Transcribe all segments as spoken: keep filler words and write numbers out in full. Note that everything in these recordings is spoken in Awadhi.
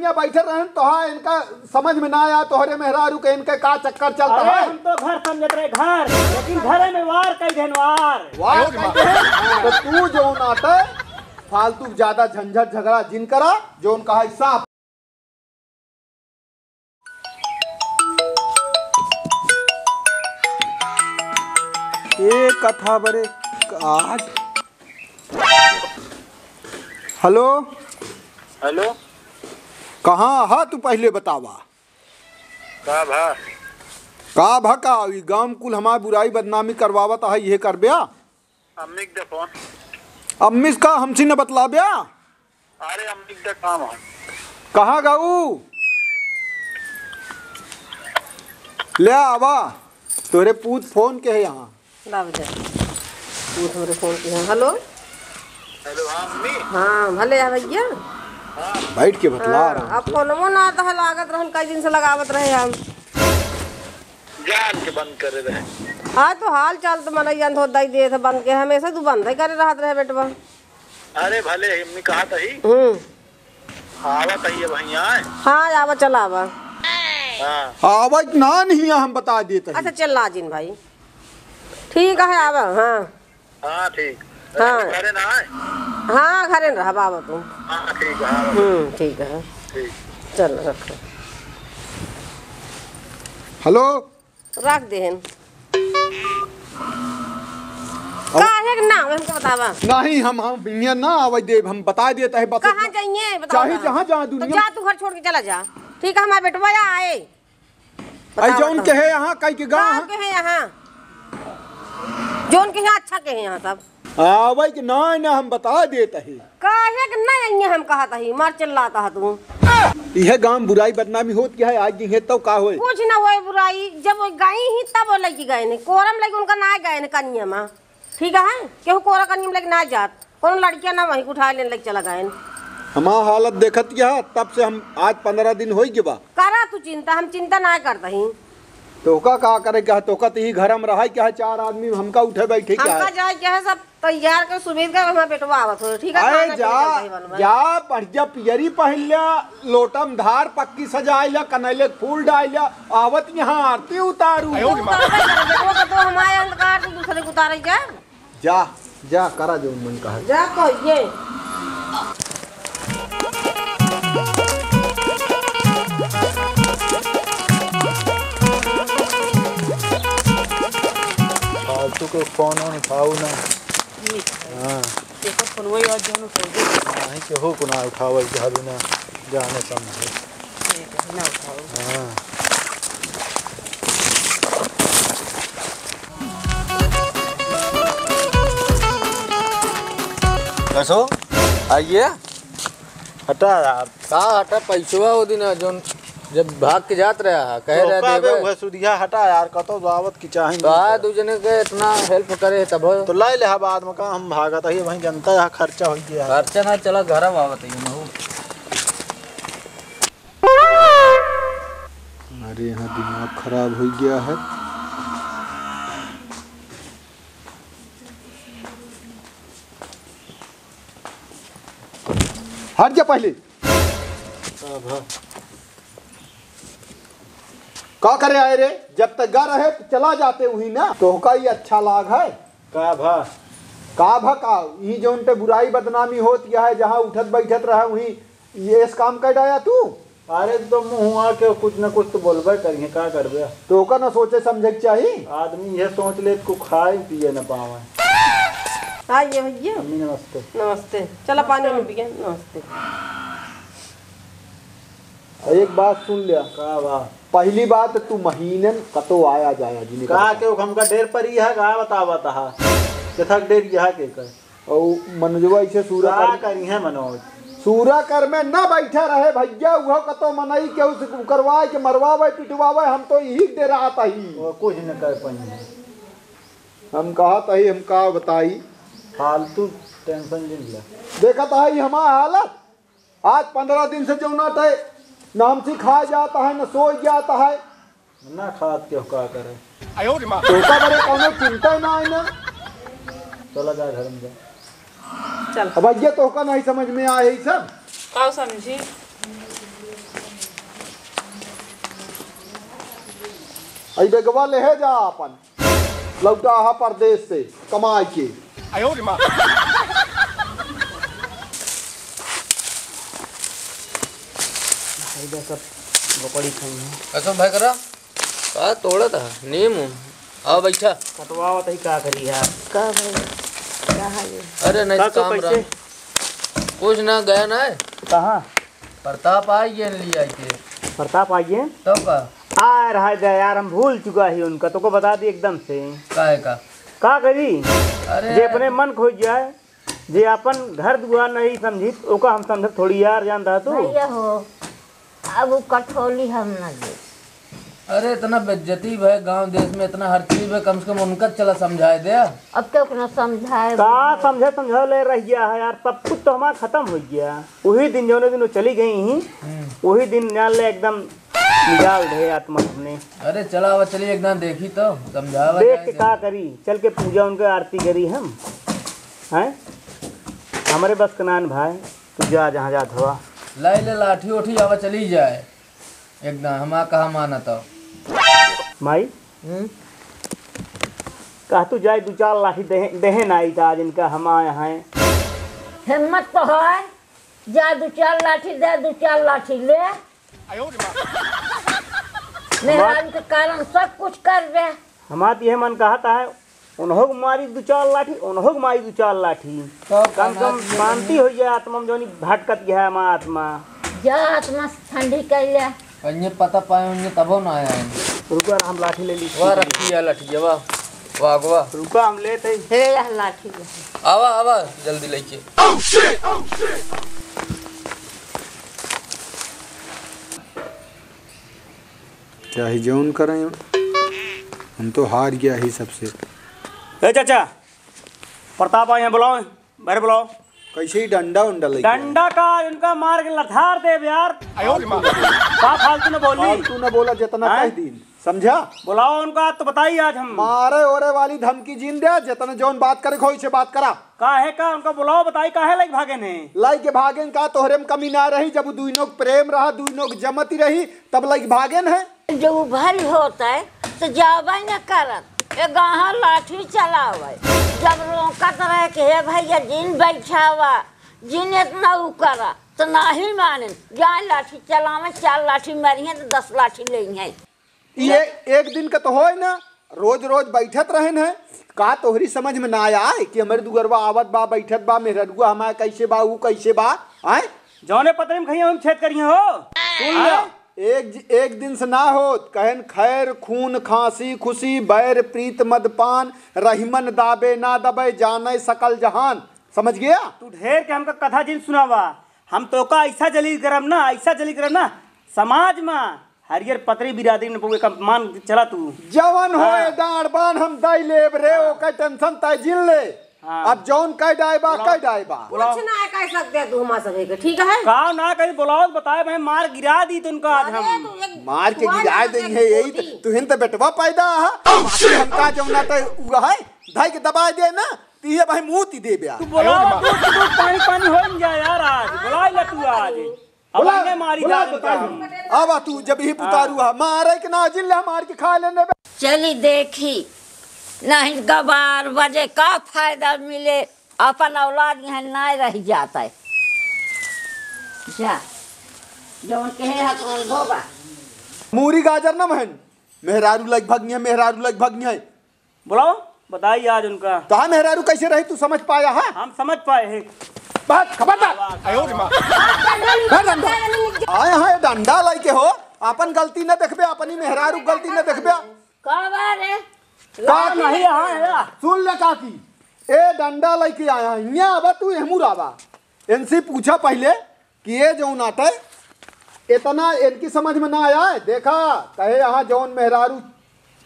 यहाँ बैठे रहन तो हाँ, इनका समझ में ना आया, तोहरे मेहरारू के इनके का चक्कर चलता अरे, है। हम तो घर समझत रहे घर, लेकिन घरे में वार कई देन वार। वार कई देन? तो तू जो नाटे फालतू ज्यादा झंझट झगड़ा जिन करा, जो उनका है साफ। ए कथा बरे आज। हेलो। हेलो। कहाँ हा तू पहिले बतावा? का भा? का भा का? ई गांव कुल हमार बुराई बदनामी करवावत है, इहे करब्या? अम्मी के दे फोन। अम्मी से का हमसे न बतलाब्या? अरे अम्मी के दे काम है। कहाँ गऊ? ले आवा। तोरे पूत फोन के है यहाँ। लाव जा। पूत हमरे फोन के है। हेलो। हेलो, हाँ अम्मी। हाँ, भले आ भैया। बैठ के बतला हाँ, रहा अब हूँ। फोनवो ना आता है, लागत रहन कई दिन से लगावत रहे हम। जान के बंद करे रहे। हाँ, तो हाल चाल तो मनई जान तो दई देत है बंद के, हमेशा तू बंद ही करे रहत रहे बेटवा। अरे भले अम्मी कहा तही। हम्म। आवत ही अब यहाँ। हाँ, आवा, चला आवा। हाँ। आवत ना नहीं है, हम बता देत ही। अच्छा, चला जिन भाई। ठीक है, आवा, हाँ। हाँ, ठीक। हाँ। घरे ना आए? हाँ, घरे न रहब, आवा तू। हाँ, ठीक है, हाँ। हम्म, ठीक है। ठीक। चल, रख। हेलो। रख देहन। अब काहे के नाम हमको बतावा? नहीं, हम, हम बिनिया ना आवे देब, हम बता देत ही, बस कहाँ इतना जाइए, बतावा चाहे कहाँ? जहाँ, जहाँ तो दुनिया जा, तू घर छोड़ के चला जा। ठीक है, हमार बेटवा आए। आई बतावा जौन तो। कहे यहाँ, कई के गाँव कहाँ है? कहे यहाँ? जौन कहे अच्छा कहे यहाँ सब। आवे के ना, ना, हम बता देत ही। काहे के ना आइए हम कहत ही, मार चिल्लात ह तू। इहे गाँव बुराई बदनामी होत क्या है, आज दिन है तो का होए? कुछ ना होए बुराई, जब वो गई ही तब वो लइके गए ने, कोरम लइके उनका ना गए ने कनिया मा। ठीक है, केहू कोरा कनिया मा लइके ना जात, कोनो लड़किया ना वहीं उठा लेन लइके चला गए। हमार हालत देखत क्या, तब से हम आज पन्द्रह दिन होई गए बा। करा तू चिंता, हम चिंता ना करत ही। तोहका का करे के है? तोहका तो ही घर में रहा क्या है? चार आदमी हमका उठे बैठे क्या हमका है? जाए क्या है, सब तैयार कर, सुबेर का हमार बेटवा आवत हो, ठीक है? अरे खाना जा, पीना का दही बनवा। जा, बढ़िया पियरी पहिन ल्या, लोटम धार पक्की सजाए ल्या, कनैले के फूल डाल ल्या, आवत यहाँ आरती उतारू। तू उतारबे कर, बेटवा का तो हमारे अंधकार से दूसरे को उतारे जा। जा, जा, करा जो मन कहा। जा कहिए। फालतू के फोन उठाऊ ना। ठीक है। हाँ। देखो, फोनवा ही आज जौन उठाई दे। नहीं, केहू को ना उठावल झाड़ू ना, जाने समझे। ठीक है, ना उठाओ। हाँ। कसो? आइए। हटा यार। का हटा? पैसवा वो दिन जौन जब भाग के जात रहा, कहे तो रहे का बे, देबे। उहे सुधिया हटा यार, कतो जावत की चाही तो नहीं आ करे। दू जने के इतना help करे तब। तो लाई ले, हाँ, बाद में का हम भागत ही, वहीं जनता यहाँ खर्चा हो गया है। खर्चा ना चला, घर आवत ही महू। अरे, यहाँ दिमाग खराब हो गया है। हट जा पहले। का भा? का करे आए रे? जब तक गा रहे तो चला जाते वही ना। तोहका ये अच्छा लाग है? का भा? का भा का? ई जौन पे बुराई बदनामी होत यह है, जहाँ उठत बैठत रहे वही ये इस काम कर डाया तू? अरे तो मुँह आके कुछ न कुछ तो बोलबे करिए, का करबे? तोहका न सोचे समझे के चाही। आदमी ये सोच ले को खाए पिए न पावे। आइए भैया। अम्मी नमस्ते। नमस्ते। चला पानी उनी पिए। नमस्ते। एक बात सुन लिया। का बा? पहली बात तू महीनन कतो आया जाया जी ने का कहा। के हमका डेर परी है, का बतावत हा? किथक डेर यह के कर? और मनोजवा ऐसे सूरा का कर करी है मनोज? सूरा कर में ना बैठा रहे भैया, वो कतो मनई के उस करवाए के मरवावे पिटवावे, हम तो यही डेरात ही। वो कुछ न कर पाई है। हम कहा तही, हम का बताई? फालतू tension जिन ले। देखत ही हमार हालत, आज पन्द्रह दिन से जौना तय न हमसे खाए जाता है, न सोए जाता है। ना खात के का करे। तोहका बरे कौनो चिंता ही ना है ना। चला जा घर में जा। चल। अब ये तोहका नहीं समझ में आए है सब। का समझी? अई बेगवा लेहे जा आपन, लौटा हा परदेस से कमाइ के। भाई बा सब बकरी खाई है। कसम भाई करा। का तोड़त ह? नीम उम। आवा बैठा। कटवावत ही का करी यार? का भाई? का है ये? अरे नहीं, का तो काम कैसे? रहा। कुछ ना, गया ना है। कहाँ? प्रताप आ गए लिया के। प्रताप आ गए? तब का? आ रहा है यार, हम भूल चुका ही उनका, तोको बता दी एकदम से। का है का? का करी? अरे जे अपने मन खोज जाए, जे अपन घर दुआर नहीं समझित, ओका हम समझत थोड़ी यार, जानता तू? भैया हो, अब वो कठौली हम ना दे। अरे, इतना बेइज्जती भय गांव देश में, इतना हर चीज भय, कम से कम उनका चला समझाए दे। अब तो अपना समझाए का दे। समझे, समझावे ले रह गया है यार, सब कुछ तो हमारा खत्म हो गया। वही दिन, जौने दिन वो चली गई ही, हम्म। वही दिन जान ले एकदम निकाल दे आत्मा हमने। अरे, चला, अब चलिए, एक दान देखी तो, समझावा देख जाए के के। का करी, चल के पूजा उनके आरती करी हम, हैं? हमरे बस के नान भाई, तू जा जहाँ जात हवा। लाई ले लाठी ओठी, आवा चली जाए। एकदम हमार कहा मानत हो। माई, हम्म? कहा तू जाए दू चार लाठी देहे, देहे ना आई त आज इनका हम आए हैं। हिम्मत तो है, जा दू चार लाठी दे, दू चार लाठी ले। मेहरारू के कारण सब कुछ कर दे। हमार त इहे मन कहत है, उन्हों के मारी दू चार लाठी, उन्हों के मारी दू चार लाठी। तो कम से कम शांति हो जाए आत्मा में, जौनी भटकत गया है हमार आत्मा। जा आत्मा ठंडी कर ले। और ये पता पाए होंगे तबो ना आए हैं। रुका, हम लाठी ले ली। वाह, रखी है लाठी, वाह, वाह, वाह। रुका, हम लेते हैं। हे, यह लाठी ले। आवा, आवा, जल्दी लेके। चाहे जौन करें, हम तो हार गया ही सबसे। ए चाचा, प्रताप आए हैं, बुलाओ, बाहर बुलाओ। कैसे ही डंडा उंडा लेके आए? डंडा का, उनका मार के लथार देब यार। आयो रे माँ। का फालतू न बोली? फालतू न बोला, जितना हैं? कह दीन, समझा? बुलाओ उनका, तो बताई आज हम। मारे ओरे वाली धमकी जिन दे, जितना जौन बात करे, खोई से बात करा। काहे का उनका बुलाओ, बताई काहे लइके भागेन है? लइके भागेन का, तोहरे में कमी ना रही, जब उ दुइनो के प्रेम रहा, दुइनो के जमती रही, तब लइके भागेन है। जो भल होत है, तो जावे न करत, ए गाँव लाठी चलावे। जब रोकत रहे कि हे भैया, जिन बैठावा, जिन इतना उ करा, तो नाही मानेन। जाए लाठी चलावे, चार लाठी मरिहें, तो दस लाठी लेइहें। ई ए-, एक दिन का तो होए ना, रोज रोज बैठत रहेन है। का तोहरी समझ में ना आए कि हमरे दुअरवा आवत बा, बैठत बा, मेहररुआ हमार कैसे बा, ऊ कैसे बा, आए? जौने पतरी में खइया, हम छेद करिया हो। सुन ला, आए? एक ज-, एक दिन से ना होत, कहेन खैर, खून, खांसी, खुशी, बैर, प्रीत, मदपान, रहिमन दाबे ना दबे, जाने सकल जहान। समझ गया? तू ढेर के हमका कथा जिन सुनावा, हम तोका ऐसा जलील करब ना, ऐसा जलील करब ना, समाज में हरियर पतरी बिरादरी न पउए का मान चला तू। जवन होए हाँ। डांड बान हम दई लेब रे, हाँ। ओकर tension तय जिन ले। हाँ। अब जौन कह डाए बा, बुलाओ। कह डाए बा। बुलाओ। कुछ ना कह सकते तू हमार सभी के, ठीक है? का ना कही, बुलाओ, बताए भाई, मार गिरा दी तुमका आज अरे हम। तू एक मार के बुआ गिरा ना दे दे है, यही तो, गोदी। तुहिन तो बेटवा पैदा है। Oh, shit! हमका जौन ना तो हुआ है, धाई के दबा दे ना, तो ये भाई मुंह ती दे ब्या। तू बुलाओ, तू, तू, तू पानी, पानी हो जा यार आज, बुला ले तू आज। अब बोला, आने मारी बोला, जान बता का। दी। अब आ तू जब ही पुतारू हाँ। है, मारे के ना जिन ले मार के खा लेने बे। चली देखी, नहीं गबार बजे का फायदा मिले, अपन औलाद यहाँ ना रह जाता है। जा, जौन कहे है कौन धोबा। मूरी गाजर न महन, मेहरारू लग भग है, मेहरारू लग भग है। बुलाओ, बताइए आज उनका। कहा मेहरारू कैसे रही तू समझ पाया है? हम समझ पाए हैं। बात खबरदार। आयो रे माँ। बात डंडा। आए हैं डंडा लेके हो, अपन गलती न देखबे, अपनी मेहरारू गलती न देखबे। का बा रे? का नहीं यहाँ है? सुन ले काकी, ए डंडा लेके आया है, यहाँ आवा तू, एहमू आवा। इनसे पूछा पहले कि ये जौन आटे, इतना इनकी समझ में ना आए। देखा, कहे यहाँ जौन मेहरारू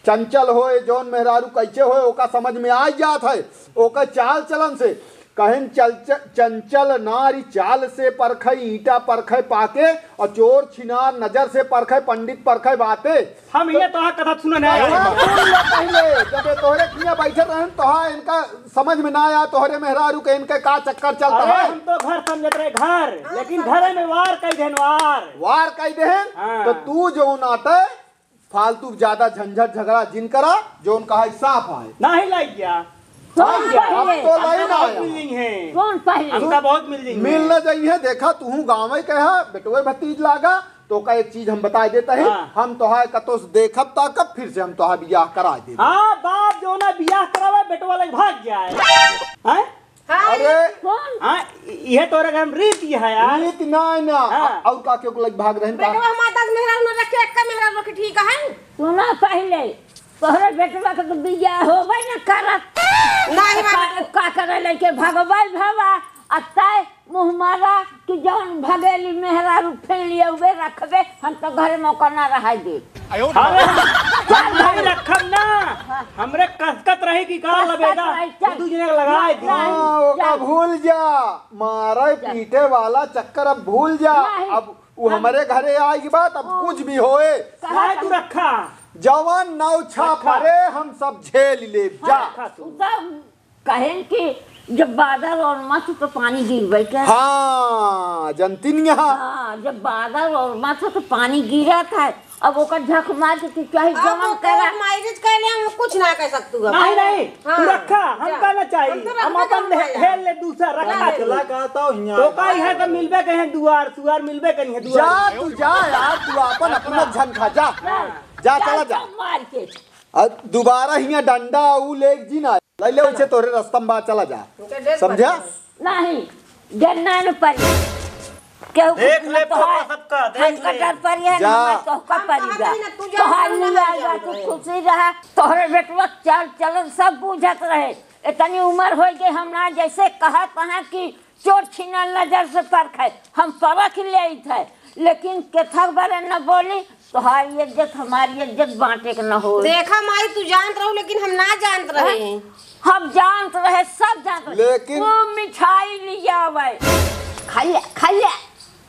चंचल होए, जौन मेहरारू कैसे होए, ओका समझ में आ जात है, ओका चाल चलन से। कहेन चल, च-, चंचल नारी चाल से परखै, ईटा परखै पाके, और चोर छिनार नजर से परखै, पंडित परखै बाते। हम ये तोहार कथा सुनने आए हैं। हाँ, सुन ले पहले, जब ये तोहरे खिया बैठे रहन, तोहा इनका समझ में ना आया, तोहरे मेहरारू के इनके का चक्कर चलता अरे, है। हम तो घर समझत रहे, घर, लेकिन घरे में वार कई देन, वार। वार कई देन? हाँ। तो तू जौन आटे, फालतू ज्यादा झंझट झगड़ा जिन करा, जौन कहा साफ आए। नाही लाई गया। कौन हाँ, अब पहिले? तो लाई हमका ना बहुत आया। मिल गई हैं। कौन पहिले? हमका बहुत मिल गई मिल हैं। न जाइए, देखा तू गाँव में कहा, बेटवे भतीज लागा, तो का एक चीज हम बताए देता है, हाँ। हम तोहार कतो से देखब ताकब, फिर से हम तोहार बियाह कराए देब। हाँ, बाप जो ना बियाह करावे, बेटवा लग भाग जाए। हैं? हाँ, अरे। कौन? हाँ, ये तोरे घर में रीत ये है यार। रीत ना, ना। हाँ। और का क्यों लग भाग रहे हैं का? बेटवा हमार दस मेहरारू न रखे, एक मेहरारू रखे, ठीक है? सुना पहिले, तोहरे बेटवा के तो बियाह होबे न करत। नहीं, तो का, बाबू। का करे लेके भगवाई भवा, आ तय मुँह मारा कि जौन भगेली मेहरारू फेंक लिया उबे रखबे, हम तो घरे मौका ना रहाई दे। अरे, हम नहीं रखब ना। हाँ। हमरे कसकत रही कि का कसकत लबेदा, रही, चल। दू जने के लगाए दी। नहीं, हाँ, ओका चल। भूल जा। मारे चल। पीटे वाला चक्कर अब भूल जा। नहीं। अब उ हम हमरे घरे आए के बाद अब हाँ। कुछ भी होए। कहा काहे तू रखा? जवन नौछा रखा। परे हम सब झेल लेब जा। हाँ, रखा तू। उ तो कहेन कि जब बादर ओरमत तो पानी गिरबे करे। हाँ, जनती नहीं है। हाँ, जब बादर ओरमत तो पानी गिरत है, अब ओकर झक मार के तू चाहे अब जवन वो करा। कोर्ट मैरिज कर ले, हम कुछ ना कह सकतू अब। नहीं, नहीं, हाँ, तू रखा, हम जा। का ना चाहिए, हम तो हम रखबे अपन करब ले-, भाई। हेल ले दूसरा, रखा नहीं। तू। चला का तो हियाँ। तो का है तो मिलबे कहीं दुआर, सुआर मिलबे कहीं दुआर। जा तू जा यार, तू अपन अपना झन खा जा। हाँ। जा, जा, चला जा। जा, मार के। आ, दोबारा हियाँ डंडा ऊ लेके जी ना। ले ले, उसे तोरे रास्ता में बा, चला जा। उनका ड्रेस समझा? पहन। नहीं, डंडा न पड़ी। केहू देख कुछ ले न कहे। पापा सबका, देख हम ले। कटर पड़ी है, जा। ना मैं तोहका हम पड़ी कहत बा। हई ना, तू जा, तोहार तू ना लिया जा, जा, तू जाए। खुशी रहा। तोहरे बेटवा के चाल चलन सब बूझत रहे। इतनी उम्र हो गई, हम ना जैसे कहत हैं कि चोर छिनल नजर से परखे, हम परख लेइत है, लेकिन केथक बरे न बोली, तोहार इज्जत, हमार इज्जत बांटे के न हो। देखा माई, तू जानत रहू, लेकिन हम ना जानत रहे। हैं? हम जानत रहे, सब जानत रहे। लेकिन वो मिठाई लिया आवे, खा ले, खा ले,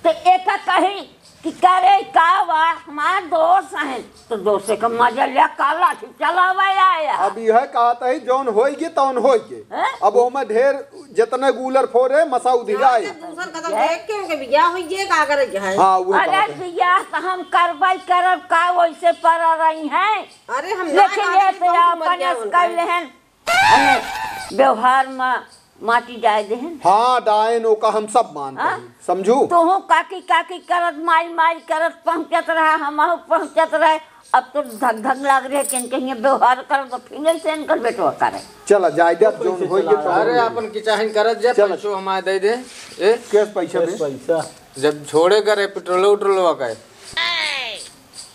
तो एका कही कि करे का बा, हमार दोस्त हैं, तो दोस्त के मजा लिया, का लाठी चलावे आया। अब यह कहत है, जौन होई गे, तौन होई गे। हैं? अब ओमे ढेर जितने गूलर फोरे, मसा उधिराए। जब दूसर कदम देख के उनके बियाह होई गे, का करे के है? हाँ, वो अरे बात है। बियाह तो हम करबे करब, का वैसे पड़ा रही हैं? अरे हम ना लेकिन जाने ये कि तो कौन अपन मर गया ऐस उनका। कर लेहन। अने व्यवहार में माटी डाय देहन। हाँ, डायन ओका हम सब मानते हाँ? हैं, समझू? तोहू काकी काकी करत, माई माई करत पहुँचत रहा, हमहू पहुँचत रहे। अब तो धक धक लाग रहे कि इनके हियाँ व्यवहार कर तो फिर से इनकर बेटवा करे। चला, जाए दे, अब जौन होई गे तो अरे, होई। अपन किचाहिन करत जा, चला। पैसो हमारे दे दे। ए? कैस पैसा कैस में? पैसा? जब छोड़े करे पेट्रोल उट्रोलवा का,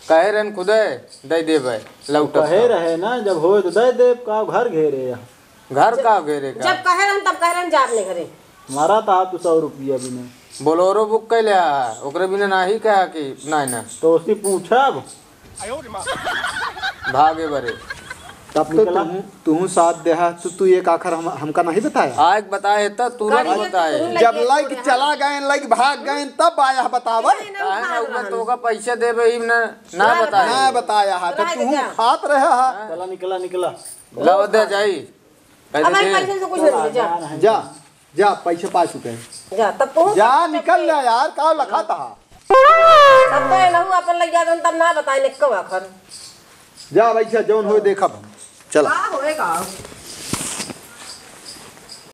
कहे रहन खुदे दे देबे, लौटत कहे का। रहे ना, जब होए तो दे देब, का घर घेरे या? घर का घेरे का? जब कहे रहन, तब कहे रहन, जा अपने घरे। मारा था तू सौ रुपया भी नहीं। बोलोरो बुक कैले हा, ओकरे बिना नाही कहा कि नाही ना। तो उससे पूछब। भागे बरे। तब तो निकला। तुहूँ, तुहूँ साथ देहा, तो तू एक आखर हम, हमका नहीं बताया? आग बताए तो तुरंत गाड़ी में बताए। तुहूँ जब लगे लाइक पूरा। चला गए, लाइक भाग गए, तब आया बतावे। काहे ना, ऊपर तो का पैसे देबे ही ना, ना ना बताए। ना बताया हा, तो बताए तू क्या? खात रहा हा। चला, निकला, निकला। लाओ दे जाई। कह अब दे आई दे। पैसे से कुछ नहीं मिले, जा। जा, जा, पैसे पा चुके हैं। जा, तब तू जा, सब निकल जा यार, का लखा था? तब तो ये लहू अपन लग जाता, तब ना बताए, निक्को आखर। जा भाई, जा, जौन होए देखब हम। चला। का होएगा?